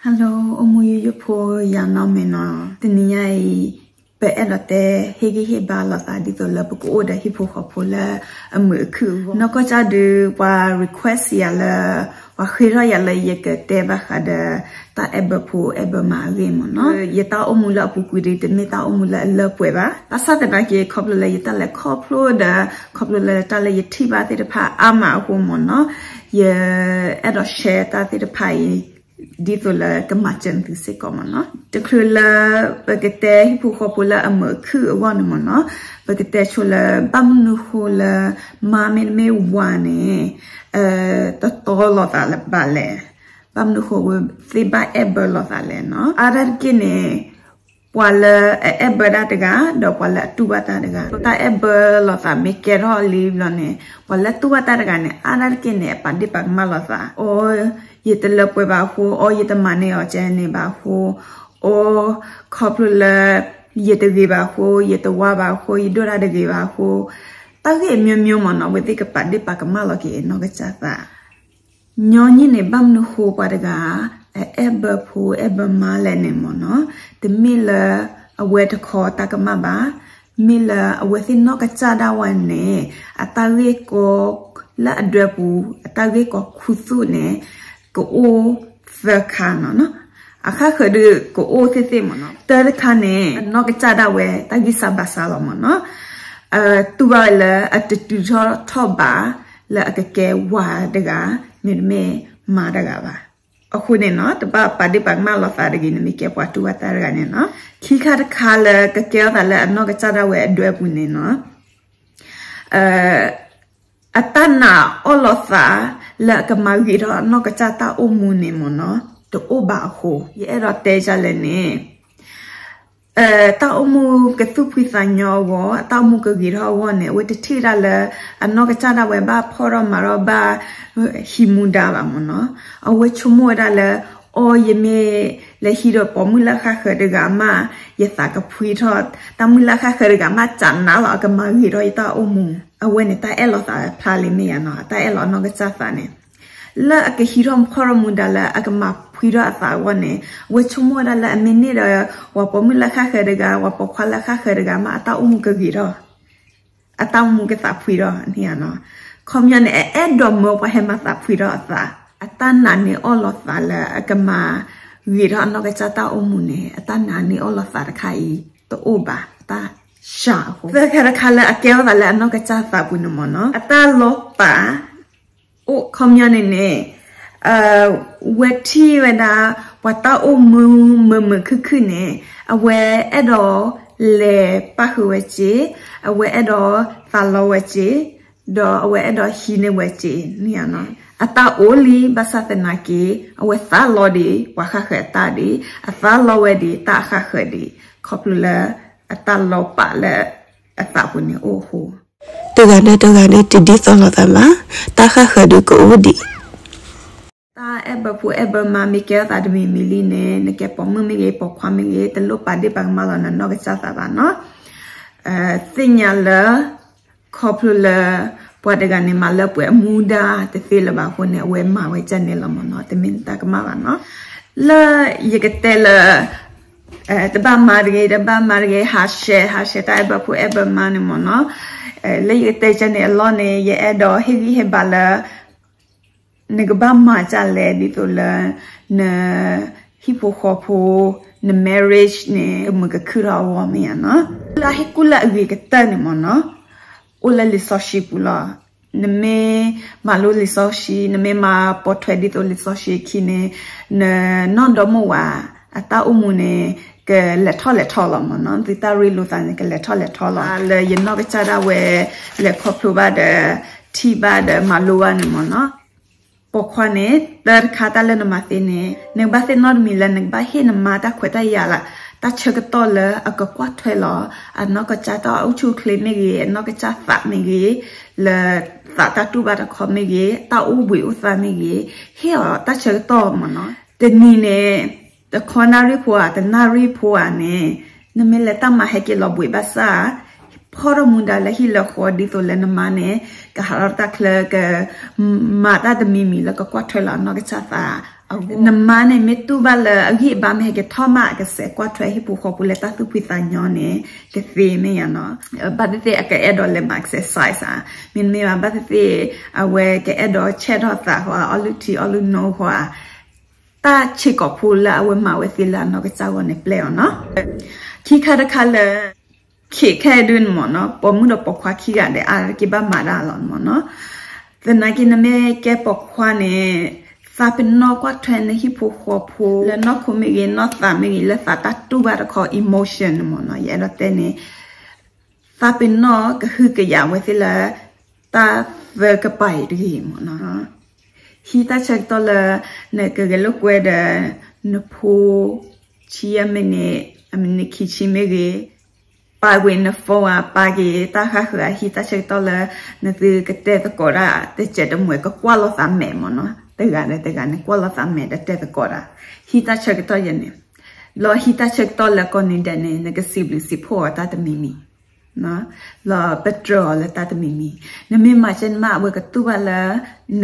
Hello အိၣ်မူယိယိဖိ ယၤနီၢ်မဲၢ်နီၤ, တနံၤညါအံၤ ပအဲၣ်ဒိးတဲဟ့ၣ်ဂံၢ်ဟ့ၣ်ဘါလိာ်သး ဒ်သိးလၢပကအိၣ်ဒီးဟံၣ်ဖိဃီဖိလၢအမုာ်အခုၣ်အဂီၢ်. နီၢ်ကီၢ်ကၢ်ဒုး ပှၤ request ယၤလၢ ပှၤဃ့ထီၣ်ယၤလၢယကတဲဘၣ်ဃးဒီး တၢ်အဲၣ်ဘၢဖိအဲၣ်ဘၢမါအဂ့ၢ်မ့ၢ်နီၤ. ယတၢ်အိၣ်မူလၢအပူၤကွံာ်ဒုး တမ့ၢ်တၢ်အိၣ်မူလၢအလၢပှဲၤဘၣ်. ဘၣ်ဆၣ်သနာ်က့ ခီဖျိလၢယတၢ်လဲၤခီဖျိဒီး ခီဖျိလၢတၢ်လၢယထံၣ်ဘၣ်သ့ၣ်တဖၣ်အါမးအဃိမ့ၢ်နီၤ, ယအဲၣ်ဒိး share တၢ်သ့ၣ်တဖၣ်အံၤ ဒ်သိးလၢကမၤစၢၤနသုစ့ၢ်ကီးမ့ၢ်နီၤ. တချုးလၢပကတဲဟံၣ်ဖိဃီဖိလၢအမုာ်အခုၣ်အဂီၢ်န့ၣ်မ့ၢ်နီၤ, ပကတဲဆိလၢ ဘၣ်မနုၤဃိလၢ မါမ့တမ့ၢ်ဝၤန့ၣ် တတီလိာ်သးဘၣ်လဲၣ်. ဘၣ်မနုၤဃိဝဲသ့ၣ်ဘၣ်အဲၣ်ဘၢလိာ်သးလဲၣ်နီၤ. အါဒၣ်တက့ၢ်န့ၣ် ပှၤလၢအအဲၣ်ဘၢတၢ်တဂၤ ဒီးပှၤလၢအတူၢ်ဘၣ်တၢ်တဂၤ, တၢ်အဲၣ်ဘၢလိာ်သးမ့ၢ်ကဲထီၣ်လံဘျီန့ၣ် ပှၤလၢတူၢ်ဘၣ်တၢ်တဂၤန့ၣ် အါဒၣ်တက့ၢ်န့ၣ် အပာ်ဒ့ၣ်ပာ်ကမၣ်လိာ်သး, အိ ယတလၢပှဲၤဘၣ်အဃိ, အိ ယတမၤန့ၢ်အီၤကဲန့ၣ်ဘၣ်အဃိ, အိ ခီဖျိလၢ ယတဂ့ၤဘၣ်အဃိ, ယတဝါဘၣ်အဃိ, ယဒိၣ်တၢ်တဂ့ၤဘၣ်အဃိ, တၢ်ဂ့ၢ်အမျိုးမျိုးမ့ၢ်နီၤ အဝဲသ့ၣ်ကပာ်ဒ့ၣ်ပာ်ကမၣ်လီၤက့ၤအနီၢ်ကစၢ်သး ညီနုၢ်န့ၣ် ဘၣ်မနုၤဃိပှၤတဂၤ အအဲၣ်ဘၢဖိအဲၣ်ဘၢမါလဲၣ်န့ၣ်မ့ၢ်နီၤ, တမ့ၢ်လၢအဝဲတခီတၢ်ကမၣ်ဘၣ်, မ့ၢ်လၢအဝဲသ့ၣ်နီၢ်ကစၢ်ဒၣ်ဝဲန့ၣ် အတၢ်ဂ့ၢ်ကီ လၢအဒွဲပူၤ အတၢ်ဂ့ၢ်ကီခူသူၣ်န့ၣ် ကအိၣ်သၢခါနီၤနီၤ, အဃၣ်ဃၢၤဒုးကအိၣ်သ့ၣ်သ့ၣ်မ့ၢ်နီၤ, တၢ်တခါန့ၣ် အနီၢ်ကစၢ်ဒၣ်ဝဲတၢ်ဂံၢ်စၢ်ဘါစၢ်လီၤမ့ၢ်နီၤ, တူၢ်ဘၣ်ဝဲလၢအတတုၤထီၣ်ထီၣ်ဘး လၢအကကဲဝၤတဂၤ မ့တမ့ၢ်မါတဂၤဘၣ်. အဃိန့ၣ်နီၤ တဘၣ်ပာ်ဒ့ၣ်ပာ်ကမၣ်လိာ်သးတဂ့ၤ နမ့ၢ်ကဲပှၤတူၢ်ဘၣ်တၢ်တဂၤန့ၣ်နီၤ. ခံခါတခါလၢကကဲထီၣ်သးလၢအနီၢ်ကစၢ်ဒၣ်ဝဲအဒွဲပူၤန့ၣ်နီၤ အတၢ်နာ်အီၣ်လိာ်သး လၢအကမၤဂ့ၤထီၣ်အနီၢ်ကစၢ်တၢ်အိၣ်မူန့ၣ်မ့ၢ်နီၤ တအိၣ်ဘၣ်အဃိ ယအဲၣ်ဒိးတဲဒ်လဲၣ်န့ၣ် တၢ်အိၣ်မူကသူၣ်ဖှံသးညီအဂီၢ် အတၢ်အိၣ်မူကဂ့ၤထီၣ်အဂီၢ်န့ၣ် အဝဲတထံၣ်ဝဲဒၣ်လၢ အနီၢ်ကစၢ်ဒၣ်ဝဲဘၣ်ဖှီၣ်ထီၣ်မၤထီၣ်ဘၣ် ဟံးမူဒါဘၣ်မ့ၢ်နီၤ, အဝဲဆိကမိၣ်ဝဲဒၣ်လၢ အိ ယမ့ၢ်လဲၤဟံးဒီးပိာ်မုၣ်လၢအဃၣ်ဃၢၤတဂၤမး ယသးကဖှံထီၣ်, တၢ်မုၣ်လၢအဃၣ်ဃၢၤတဂၤမး ကးနးလီၤ အကမၤဂ့ၤထီၣ်ယတၢ်အိၣ်မူ, အဝဲန့ၣ်တၢ်အဲၣ်လိာ်သးဖျါလံမ့ၢ်ဧါနီၤ, အတၢ်အဲၣ်လိာ်အနီၢ်ကစၢ်သးန့ၣ် လၢအကဟံးထီၣ်ဖှီၣ်ထီၣ်မူဒါလၢအကမၤဖှံထီၣ်အသးအဂီၢ်န့ၣ် အဝဲဆိကမိၣ်ဝဲဒၣ်လၢအမ့ၢ်န့ၢ်ဒီး ပှၤပိာ်မုၣ်လၢအဃၣ်ဃၢၤတဂၤ ပှၤပိာ်ခွါလၢအဃၣ်ဃၢၤတဂၤမး အတၢ်အိၣ်မူကဂ့ၤထီၣ် အတၢ်အိၣ်မူကသးဖှံထီၣ်န့ၣ်ဧါနီၤ, ခီပညီန့ၣ် အအဲၣ်ဒိးမၢပှၤဟဲမၤသးဖှံထီၣ်အသး, အတၢ်နာ်န့ၢ်အီၣ်လိာ်သးလၢအကမၤဂ့ၤထီၣ်အနီၢ်ကစၢ်တၢ်အိၣ်မူန့ၣ် အတၢ်နာ်န့ၢ်အီၣ်လိာ်သးတခါအံၤ တအိၣ်ဘၣ်, အတၢ်စှၤအဃိ, သၢခါတခါလၢအကဲထီၣ်သးလၢအနီၢ်ကစၢ်သးပူၤန့ၣ်မ့ၢ်နီၤ အတၢ်လီၤပာ် အိၣ်ခီပညီန့ၣ်န့ၣ် ဝဲထံၣ်ဝဲဒၣ် ပှၤတၢ်အိၣ်မူမုာ်မုာ်ခုၣ်ခုၣ်န့ၣ် အဝဲအဲၣ်ဒိးလဲၤပၣ်ဃုာ်ဝဲစ့, အဝဲအဲၣ်ဒိးသးလီဝဲစ့, ဒီးအဝဲအဲၣ်ဒိးဟံးန့ၢ်ဝဲစ့န့ၣ်ဧါနီၤ, အတၢ်အိၣ်လံ ဘၣ်ဆၣ်သနာ်က့ အဝဲသးလီဒံး ပှၤဃၣ်ဃၢၤအတၢ်ဒံး အသးလီဝဲဒံး တၢ်အဃၣ်ဃၢၤဒံး ခီဖျိလၢ အတၢ်လီၤပာ်လၢ အသးပူၤန့ၣ်အိၣ်အဃိ တဂၤဒီးတဂၤန့ၣ် တဒ်သိးလိာ်သးဘၣ်, တၢ်ဃၣ်ဃၢၤဒုးကအိၣ်ဒံး. တၢ်အဲၣ်ဘၢဖိအဲၣ်ဘၢမါမ့ၢ်ကဲထီၣ်သးတမံၤမံၤလံန့ၣ် နကဲပိာ်မုၣ်မ့ၢ်ဂ့ၤ ပိာ်ခွါမ့ၢ်ဂ့ၤ တလိၣ်ပာ်ဒ့ၣ်ပာ်ကမၣ်လီၤနနီၢ်ကစၢ်သးဘၣ်နီၤ. သ့ၣ်ညါလၢ ခီဖျိလၢ ပှၤတဂၤန့ၣ်မၤလၢပှဲၤအမူဒါတသ့လၢၤဘၣ်အဃိန့ၣ် အဝဲမၤဝဲဒ်န့ၣ်လီၤမ့ၢ်နီၤ တမ့ၢ်နတၢ်ကမၣ်ဘၣ်နီၤ. လၢယကတဲလၢ တဘၣ်မၤတဂ့ၤ တဘၣ်မၤတဂ့ၤ ဟးဆှဲး ဟးဆှဲးတၢ်အဲၣ်ဘၢဖိအဲၣ်ဘၢမါန့ၣ်မ့ၢ်နီၤ. လၢယကတဲဒ်န့ၣ်အလီၢ်န့ၣ် ယအဲၣ်ဒိးဟ့ၣ်ဂံၢ်ဟ့ၣ်ဘါလၢ နကဘၣ်မၤဒ်လဲၣ် ဒ်သိးလၢ န ဟံၣ်ဖိဃီဖိ န marriage န့ၣ် ကမုာ်ကခုၣ်ထီၣ်အဂီၢ်မ့ၢ်ဧါနီၤ. လၢဟ့ၣ်ကူၣ်လၢအဂ့ၤကတၢၢ်န့ၣ်မ့ၢ်နီၤ အိၣ်လၢလံာ်စီဆှံပူၤလီၤ. နမ့ၢ်မၤလိလံာ်စီဆှံ နမ့ၢ်မၤပိာ်ထွဲဒ်သိးလံာ်စီဆှံအခံန့ၣ် နနီၢ်ဒီမါဝၤ အတၢ်အိၣ်မူန့ၣ် ကလဲၤထီၣ်လဲၤထီလီၤမ့ၢ်နီၤ. နသုတၢ်ရ့လိာ်သးန့ၣ် ကလဲၤထီၣ်လဲၤထီလီၤ. လၢယနီၢ်ကစၢ်ဒၣ်ဝဲ လဲၤခီဖျိဘၣ်ဒီး ထံၣ်ဘၣ်ဒီးမၤလိဘၣ်န့ၣ်မ့ၢ်နီၤ. ပိာ်ခွါန့ၣ် တၢ်တခါတၢ်လၢနမၤသ့န့ၣ် နကဘၣ်သ့ၣ်နီၣ်တမံၤလၢနကဘၣ်ဟ့ၣ်နမါတၢ်ခွဲးတၢ်ယာ်လၢ တၢ်ဆၢကတီၢ်လၢအကကွၢ်ထွဲလီၤ အနီၢ်ကစၢ်တၢ်အိၣ်ဆူၣ်အိၣ်ချ့မ့ၢ်ဂ့ၤ အနီၢ်ကစၢ်သးမ့ၢ်ဂ့ၤ လၢသးတၢ်တူၢ်ဘၣ်တခီမ့ၢ်ဂ့ၤ တၢ်အိၣ်ဘှံးအိၣ်သါမ့ၢ်ဂ့ၤ ဟ့ၣ်အီၤတၢ်ဆၢကတီၢ်မ့ၢ်နီၤ. တနံၤန့ၣ် တခီနၣ်ရံၣ်ဖိဧါ တနၣ်ရံၣ်ဖိဧါန့ၣ် နမ့ၢ်လဲၤတၢ်မၤဟဲက့ၤလီၤဘှံးဘၣ်ဆၣ် ဖီၣ်ထီၣ်မူဒါလၢဟံၣ်လၢဃီဒ်သိးလၢနမါန့ၣ် ကဟးထီၣ်တၢ်ချၢ ကမၤတၢ်တမံၤမံၤလၢကကွၢ်ထွဲလီၤအနီၢ်ကစၢ်သး နမါန့ၣ်မ့ၢ်တူၢ်ဘၣ်လၢအဂံၢ်အဘါမ့ၢ်ဟဲက့ၤထီၣ်မး အကစဲးကွၢ်ထွဲဟံၣ်ဖိဃီဖိလၢတၢ်သူၣ်ဖှံသးညီန့ၣ် ကသ့မ့ၢ်ယါနီၤ. ဘၣ်သ့ၣ်သ့ၣ်အကအဲၣ်ဒိးလဲၤမၤ exercise ဧါ, မ့တမ့ၢ်ဘၣ် ဘၣ်သ့ၣ်သ့ၣ် အဝဲကအဲၣ်ဒိးဆဲးထီၣ်သးဃီဧါ, အီလုၢ်ထံအီလုၢ်နိဃီဧါ, တၢ်ဆံးကိာ်ဖိလၢအဝဲမၤဝဲသ့လၢအနီၢ်ကစၢ်ဂီၢ်န့ၣ် ပျဲအီၤနီၤ. ခံခါတခါလၢ ခံခါဒုန့ၣ်မ့ၢ်နီၤ, ပိာ်မုၣ်ဒီးပိာ်ခွါခံဂၤဒီး အါတက့ၢ်ဘၣ်မၤတၢ်လီၤမ့ၢ်နီၤ. သနာ်က့ နမ့ၢ်ကဲပိာ်ခွါန့ၣ် သးပ့ၤနီၣ်ကွၢ်ထွဲနဟံၣ်ဖိဃီဖိ လၢနီၢ်ခိမ့ၢ်ဂ့ၤ နီၢ်သးမ့ၢ်ဂ့ၤ လၢသးတၢ်တူၢ်ဘၣ်တခီ emotion န့ၣ်မ့ၢ်နီၤ, ယအဲၣ်ဒိးတဲန့ၣ် သးပ့ၤနီၣ်ကဟုကယာ်ဝဲသ့လၢ တၢ်သၢကပၤအံၤတဂ့ၤမ့ၢ်နီၤ. ဟံးတၢ်ဆၢကတီၢ်လၢ နကဂဲၤလိာ်ကွဲဒီး နဖိ ဆံအမံးနံး အမံးနံးခံဆံမ့ၢ်ဂ့ၤ, ပာ်ကွံာ်န phone ဧါ, ပာ်က့ၤတၢ်ဃၣ်ဃၢၤဧါ, ဟံးတၢ်ဆၢကတီၢ်လၢ နသုကတဲသကိးတၢ် တစဲးတမှဲၤ ကကွၢ်လိာ်သးမဲာ်မ့ၢ်နီၤ, တဂၤဒီးတဂၤန့ၣ် ကွၢ်လိာ်သးမဲာ်ဒီးတဲသကိးတၢ်, ဟံးတၢ်ဆၢကတီၢ်ယဲန့ၣ်, ဘျီဟံးတၢ်ဆၢကတီၢ်လၢကိးနံၤဒဲးန့ၣ် နကစံးဘျုးစံးဖှိၣ်အီၤတၢ်တမံၤမံၤ လီၤပတြၢၤအီၤလၢတၢ်တမံၤမံၤ, နမ့ၢ်မၤကဲန့ၣ်မး အဝဲကတူၢ်ဘၣ်လၢ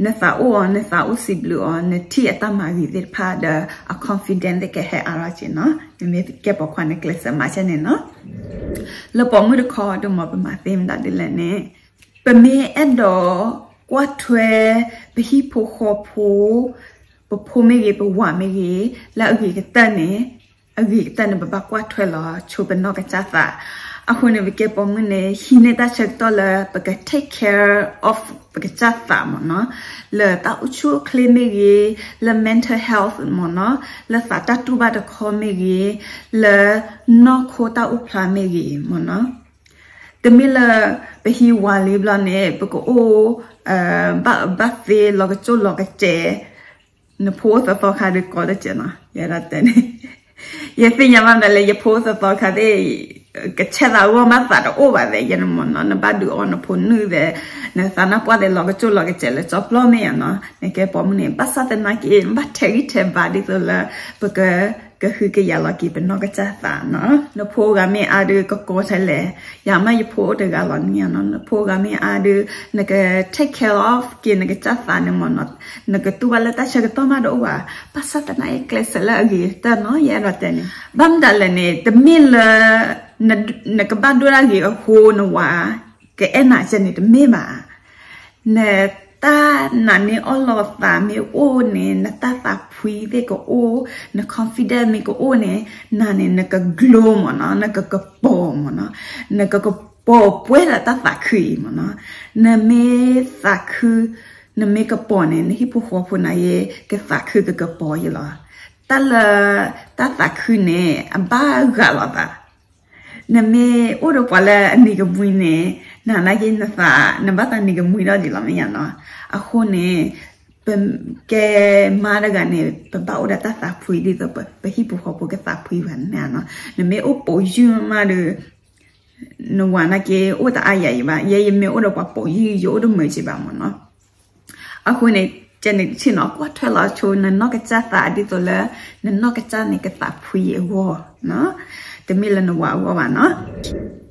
နသးအိၣ်အီၤ, နသးအိၣ်စံးဘျုးအီၤ, နထံၣ်အတၢ်မၤဂ့ၤသ့ၣ်တဖၣ်ဒီး အ confident သ့ၣ်ကဟဲအါထီၣ်က့ၤနီၤ, နမ့ၢ်ကဲပိာ်ခွါန့ၣ် ကျဲးစၢးမၤကဲန့ၣ်နီၤ. လၢပိာ်မုၣ်တခီဒုးမ့ၢ် ပမၤသ့မတၤဒ်လဲၣ်န့ၣ်, ပမ့ၢ်အဲၣ်ဒိးကွၢ်ထွဲ ပဟံၣ်ဖိဃီဖိ ပဖိမ့ၢ်ဂ့ၤ ပဝၤမ့ၢ်ဂ့ၤ လၢအဂ့ၤကတၢၢ်န့ၣ်, အဂ့ၤကတၢၢ်န့ၣ် ပဘၣ်ကွၢ်ထွဲလီၤဆိပနီၢ်ကစၢ်သး. အဃိန့ၣ် ပကဲပိာ်မုၣ်န့ၣ် ဟံးန့ၢ်တၢ်ဆၢကတီၢ်လၢပက take care of ပကစၢ်သးမ့ၢ်နီၤ, လၢတၢ်အိၣ်ဆူၣ်အိၣ်ချ့မ့ၢ်ဂ့ၤ, လၢ mental health မ့ၢ်နီၤ, လၢသးတၢ်တူၢ်ဘၣ်တခီမ့ၢ်ဂ့ၤ, လၢနီၢ်ခိတၢ်အိၣ်ဖျါမ့ၢ်ဂ့ၤမ့ၢ်နီၤ. တမ့ၢ်လၢပဟံးဝၤလံဘျီန့ၣ် ပကအိၣ် ဘၣ်အၢဘၣ်သီ လီၤကကၠိၣ်လီၤကစဲး, နဖိအိၣ်သီသီခါဒီးကိးတစဲးနီၤ, ယဲဒၣ်တဲန့ၣ်, ယသ့ၣ်ညါဘၣ်မးလၢယဖိအိၣ်သီသီခါသ့ၣ် ကဆဲးသးဂီၢ်မးသးတအိၣ်ဘၣ်သ့ၣ်ယဲန့ၣ်မ့ၢ်နီၤ, နဘၣ်ဒုးအီနဖိနုၢ်သ့ၣ်, နသးနါပှၢ်သ့ၣ် လီၤကကၠိၣ်လီၤကစဲးလၢကၠီပျီမ့ၢ်ယါနီၤ, နကဲပိာ်မုၣ်န့ၣ် ဘၣ်ဆၣ်သနာ်က့ ဘၣ်ထဲးဂံၢ်ထဲးဘါဒ်သိးလၢ ပက ကဟုကယာ်လီၤက့ၤပနီၢ်ကစၢ်သးနီၤ. နဖိဂၤမ့ၢ်အါဒုးကကိးထဲလဲၣ်, ယၤမးယဖိအိၣ်တဂၤလီၤန့ၣ်နီၤ, နဖိဂၤမ့ၢ်အါဒုး နက take care of က့ၤနကစၢ်သးန့ၣ်မ့ၢ်နီၤ, နကတူၢ်ဘၣ်လၢတၢ်ဆၢကတီၢ်မးတအိၣ်ဘၣ်, ဘၣ်ဆၣ်သနာ်က့ကျဲးစၢးလၢအဂ့ၤကတၢၢ်နီၤ, ယအဲၣ်ဒိးတဲန့ၣ်, ဘၣ်မတၤလဲၣ်န့ၣ် တမ့ၢ်လၢ နကဘၣ်ဒိၣ်ဒၣ်ဂ့ၤအဃိနဝၤ ကအဲၣ်နၤကဲန့ၣ်တမ့ၢ်ဘၣ်. နတၢ်နာ်န့ၢ်အီၣ်လီၤသးမ့ၢ်အိၣ်န့ၣ် နတၢ်သးဖှံသ့ၣ်ကအိၣ်, န confident မ့ၢ်ကအိၣ်န့ၣ် နၤန့ၣ် နက glow မ့ၢ်နီၤ, နကကပီၤမ့ၢ်နီၤ, နကကပီၤပှဲၤဒီးတၢ်သးခုအံၤမ့ၢ်နီၤ. နမ့ၢ်သးခု, နမ့ၢ်ကပီၤန့ၣ် နဟံၣ်ဖိဃီဖိနၤယ့ ကသးခုကကပီၤယ့လီၤ. တၢ်လၢ တၢ်သးခုန့ၣ် အဘၣ်ဂာ်လိာ်သး နမ့ၢ်အိၣ်ဒီးပှၤလၢအနံၤကမှံန့ၣ် နနာ်က့နသး နဘၣ်သးနံၤကမှံထီၣ်ဒံးလီၤမ့ၢ်ယါနီၤ. အဃိန့ၣ် ပကဲမါတဂၤန့ၣ် ပဘၣ်အိၣ်ဒီးတၢ်သးဖှံဒ်သိး ပဟံၣ်ပူၤဃီဖိကသးဖှံဘၣ်န့ၣ်နီၤ. နမ့ၢ်အိၣ်ပိာ်ယုၢ်မးဒီး နဝၤနာ်က့အိၣ်တအါယၤအံၤဘၣ်, ယဲယမ့ၢ်အိၣ်ဒီးပှၤပိာ်ယုၢ် ယအိၣ်တမုာ်က့ဘၣ်မ့ၢ်နီၤ. အဃိန့ၣ် ကဲန့ၣ်တဆ့ၣ်နီၤ ကွၢ်ထွဲလီၤဆိနနီၢ်ကစၢ်သးဒ်သိးလၢ နနီၢ်ကစၢ်န့ၣ်ကသးဖှံအဂီၢ်, တမ့ၢ်လၢနဝၤအဂီၢ်ဘၣ်နီၤ.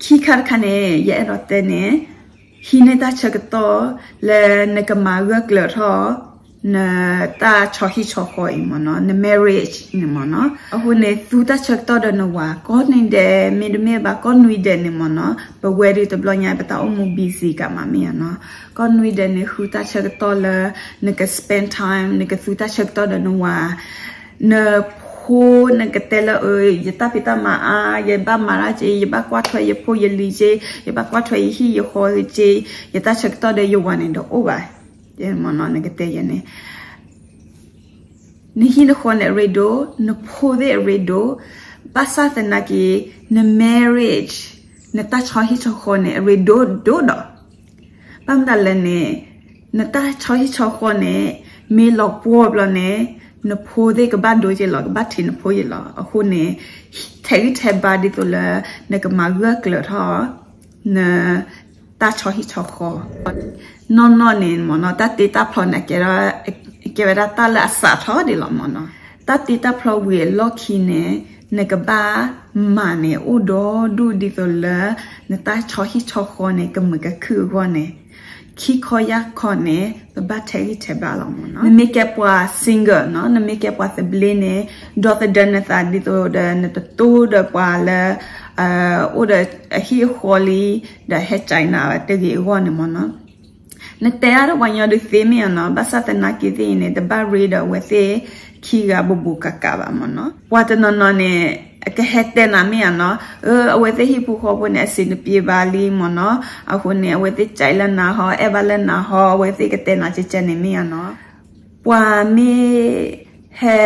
ခံခါတခါန့ၣ် ယအဲၣ်ဒိးတဲန့ၣ် ဟံးန့ၢ်တၢ်ဆၢကတီၢ်လၢနကမၤဂၢၢ်ကျၢၤထီၣ် နတၢ်ဆီဟံၣ်ဆီဃီအံၤမ့ၢ်နီၤ, န marriage န့ၣ်မ့ၢ်နီၤ. အဃိန့ၣ် သူတၢ်ဆၢကတီၢ်ဒီးနဝၤ ကိးနွံဒဲး မ့တမ့ၢ်ဘၣ် ကိးနွံဒဲးန့ၣ်မ့ၢ်နီၤ. ပဝဲဒၣ်တဘျီညါ ပတၢ်အိၣ်မူ busy ကမးမ့ၢ်နီၤ. ကိးနွံဒဲးန့ၣ် ဃုတၢ်ဆၢကတီၢ်လၢ နက spend time နကသူတၢ်ဆၢကတီၢ်ဒီးနဝၤ နဖိနကတဲလၢ အၢ ယတၢ်ဖံးတၢ်မၤအါ ယဘၣ်မၤတၢ်က့ ယဘၣ်ကွၢ်ထွဲယဖိယလံၤက့ ယဘၣ်ကွၢ်ထွဲယဟံၣ်ယဃီက့ ယတၢ်ဆၢကတီၢ်ဒီးယဝၤန့ၣ်ဒီးအိၣ်ဘၣ် မ့ၢ်နီၤ နကတဲယဲန့ၣ် နဟံၣ်နဃီန့ၣ်အရ့ဒိၣ် နဖိသ့ၣ်အရ့ဒိၣ် ဘၣ်ဆၣ်သနာ်က့ န marriage နတၢ်ဆီဟံၣ်ဆီဃီန့ၣ် အရ့ဒိၣ်ဒိၣ်ဒီး ဘၣ်မတၤလဲၣ်န့ၣ် နတၢ်ဆီဟံၣ်ဆီဃီန့ၣ် မ့ၢ်လီၤပှီၢ်ဘျီန့ၣ် နဖိသ့ၣ်ကဘၣ်ဒိက့ၤလီၤ ကဘၣ်ထံးနဖိယ့ၤလီၤ. အဃိန့ၣ် ထဲးဂံၢ်ထဲးဘါဒ်သိးလၢ နကမၤဂၢၢ်ကျၢၤထီၣ် န တၢ်ဆီဟံၣ်ဆီဃီ နီၢ်နီၢ်န့ၣ်မ့ၢ်နီၤ တၢ်တ့တၢ်ဖျီန့ၣ် ကဲဝဲဒၣ်တၢ်လၢအစးထီၣ်ဒံးလီၤမ့ၢ်နီၤ. တၢ်တ့တၢ်ဖျီဝံၤအလီၢ်ခံန့ၣ် နကဘၣ်မၤန့ၣ် အိၣ်ဒီဒူၣ်ဒ်သိးလၢ နတၢ်ဆီဟံၣ်ဆီဃီန့ၣ် ကမုာ်ကခုၣ်အဂီၢ်န့ၣ် ခံခီယါခီန့ၣ် ပဘၣ်ထဲးဂံၢ်ထဲးဘါလီၤမ့ၢ်နီၤ. နမ့ၢ်ကဲပှၤ single နီၤ, နမ့ၢ်ကဲပှၤသဘျ့န့ၣ် ဒီသဒၢနသးဒ်သိးဒီး နတတိဒီးပှၤလၢ အိၣ်ဒီးအဟံၣ်အဃီလံ ဒီးဟဲကနၤတဂ့ၤအဂီၢ်န့ၣ်မ့ၢ်နီၤ. နတဲအါဒီးပှၤညီဒုးသ့မ့ၢ်ဧါနီၤ, ဘၣ်ဆၣ်သနာ်က့သ့ၣ်အံၤန့ၣ် တဘၣ်ရ့ဒီးအဝဲသ့ၣ်ခံဂၤဘူးဘူးကးကးဘၣ်မ့ၢ်နီၤ. ပှၤတနီၤနီၤန့ၣ် အကဟဲတဲနၤမ့ၢ်ဧါနီၤ, အဝဲသ့ၣ်ဟံၣ်ဖိဃီဖိန့ၣ် အဆင်တပြေဘၣ်လံမ့ၢ်နီၤ, အဃိန့ၣ် အဝဲသ့ၣ်ကဲလၢနၤဟီ အဲၣ်ဘၣ်လၢနၤဟီ အဝဲသ့ၣ်ကတဲနၤကဲကဲန့ၣ်မ့ၢ်ဧါနီၤ. ပှၤမ့ၢ်ဟဲ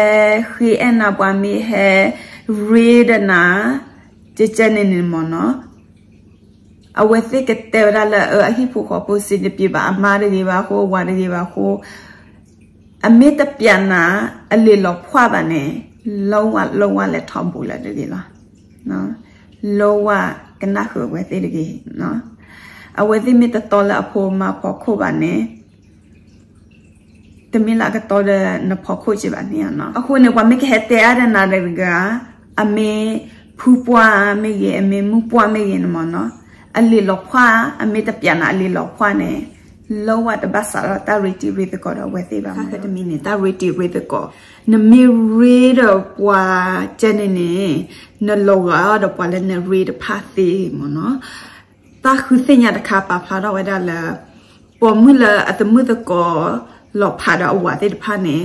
ဃ့အဲၣ်နၤ ပှၤမ့ၢ်ဟဲရ့ဒီးနၤ ကဲကဲန့ၣ်န့ၣ်မ့ၢ်နီၤ အဝဲသ့ၣ်ကတဲဝဲဒၣ်လၢ အဟံၣ်ဖိဃီဖိဆင်တပြေဘၣ် အမါတဂ့ၤဘၣ်အဃိ အဝၤတဂ့ၤဘၣ်အဃိ အမ့ၢ်တပျးနၤအလံာ်လီၤဖှၣ်ဘၣ်န့ၣ် လီဝါလီဝါလဲၤထီၣ်ဘူးလၢတဂ့ၤလီၤ. လီဝါကနၣ်ဃုာ်အဝဲသ့ၣ်တဂ့ၤ. အဝဲသ့ၣ်မ့ၢ်တတီလၢအဖိမါဖီခိၣ်ဘၣ်န့ၣ် တမ့ၢ်လၢအကတီဒီးနဖီခိၣ်က့ဘၣ်န့ၣ်ဧါနီၤ. အဃိန့ၣ် ပှၤမ့ၢ်ကဟဲတဲအါဒီးနၤတဂၤ အမ့ၢ်ဖုပှၢ်မ့ၢ်ဂ့ၤ အမ့ၢ်မုၣ်ပှၢ်မ့ၢ်ဂ့ၤန့ၣ်မ့ၢ်နီၤ, အလံာ်လီၤဖှၣ် အမ့ၢ်တပျးနၤအလံာ်လီၤဖှၣ်န့ၣ် လီဝါတဘၣ်စးထီၣ်တၢ်ရ့တံၤရ့သကိးဒီးအဝဲသ့ၣ်ဘၣ်မ့ၢ်နီၤ. တမံၤန့ၣ်တၢ်ရ့တံၤရ့သကိး နမ့ၢ်ရ့ဒီးပှၤကဲန့ၣ်န့ၣ် နလီၤဂာ်အီၤဒီးပှၤလၢနရ့တဖၣ်သ့မ့ၢ်နီၤ. တၢ်ဃုသ့ၣ်ညါတခါပာ်ဖျါထီၣ်ဝဲဒၣ်လၢ ပိာ်မုၣ်လၢအသမုၣ်သကိးလီၤဖးဒီးအဝၤသ့ၣ်တဖၣ်န့ၣ်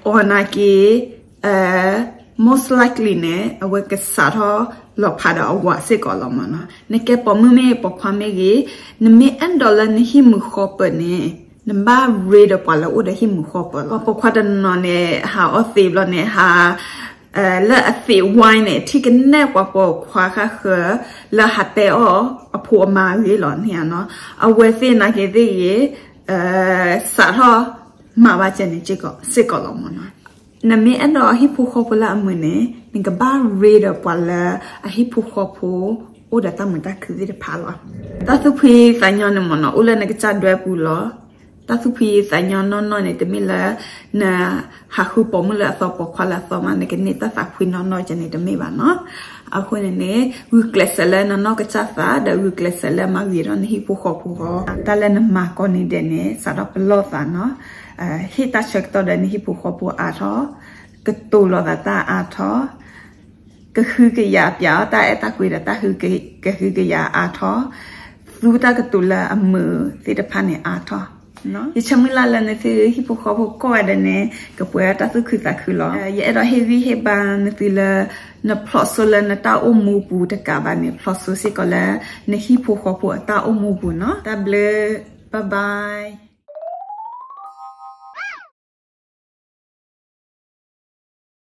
အီၣ်နာ်က့ most likely န့ၣ် အဝဲကစးထီၣ်လီၤဖးဒီးအဝၤစ့ၢ်ကီးလီၤမ့ၢ်နီၤ. နကဲပိာ်မုၣ်မ့ၢ်ပိာ်ခွါမ့ၢ်ဂ့ၤ နမ့ၢ်အဲၣ်ဒိးလၢနဟံၣ်မုာ်ဃီပၢၤန့ၣ် နဘၣ်ရ့ဒီးပှၤလၢအိၣ်ဒီးဟံၣ်မုာ်ဃီပၢၤလီၤ. ပိာ်ခွါတနီၤနီၤန့ၣ် ဟးအီၣ်သံးဘျီန့ၣ် ဟး လၢအသံးဝါန့ၣ် ထံၣ်ကနဲၣ်ပှၤပိာ်ခွါဃၣ်ဃၢၤ လၢဟးတဲအီၣ်အဖိအမါအဂ့ၢ်လီၤန့ၣ်ဧါနီၤ. အဝဲသ့ၣ်နာ်က့သ့ၣ်ဂ့ၤ စးထီၣ်မၤဘၣ်ကဲန့ၣ်စ့ၢ်ကီးလီၤမ့ၢ်နီၤ. နမ့ၢ်အဲၣ်ဒိးဟံၣ်ဖိဃီဖိလၢအမုာ်န့ၣ် နကဘၣ်ရ့ဒီးပှၤလၢအဟံၣ်ဖိဃီဖိ အိၣ်ဒီးတၢ်မုာ်တၢ်ခုၣ်သ့ၣ်တဖၣ်လီၤ. တၢ်သူၣ်ဖှံသးညီန့ၣ်မ့ၢ်နီၤ အိၣ်လၢနကစၢ်ဒွဲပူၤလီၤ. တၢ်သူၣ်ဖှံသးညီနီၢ်နီၢ်န့ၣ် တမ့ၢ်လၢ နဟးဃုပိာ်မုၣ်လၢအသီပိာ်ခွါလၢအသီမး နကန့ၢ်တၢ်သးဖှံနီၢ်နီၢ်ကဲန့ၣ်တမ့ၢ်ဘၣ်နီၤ. အဃိန့ၣ်န့ၣ် ဂုာ်ကျဲးစၢးလၢနနီၢ်ကစၢ်သး ဒီးဂုာ်ကျဲးစၢးလၢမၤဂ့ၤထီၣ်နဟံၣ်ဖိဃီဖိဃီ တၢ်လၢနမၤကိးနံၤဒဲးန့ၣ် စးထီၣ်ပလီၢ်သးနီၤ. ဟ့ၣ်တၢ်ဆၢကတီၢ်ဒီးနဟံၣ်ဖိဃီဖိအါထီၣ်, ကတိၤလီၤသးတၢ်အါထီၣ်, ကဟုကယာ်ပၠးအီၣ်တၢ်အဲၣ်တၢ်ကွံဒီးတၢ်ကဟုကယာ်အါထီၣ်, သူတၢ်ကတိၤလၢအမုာ်သ့ၣ်တဖၣ်န့ၣ်အါထီၣ်. ယဆၢမုၢ်လၢ်လၢနသုဟံၣ်ဖိဃီဖိကိးဂၤဒဲးန့ၣ် ကပှဲၤတၢ်သူၣ်ခုသးခုလီၤ. ယအဲၣ်ဒိးဟ့ၣ်ဂံၢ်ဟ့ၣ်ဘါနသုလၢ နဖျိးစိလၢနတၢ်အိၣ်မူပူၤတကးဘၣ်န့ၣ် ဖျိးစိစ့ၢ်ကီးလၢ နဟံၣ်ဖိဃီဖိအတၢ်အိၣ်မူပူၤနီၤ. တၢ်ဘျုး, bye bye.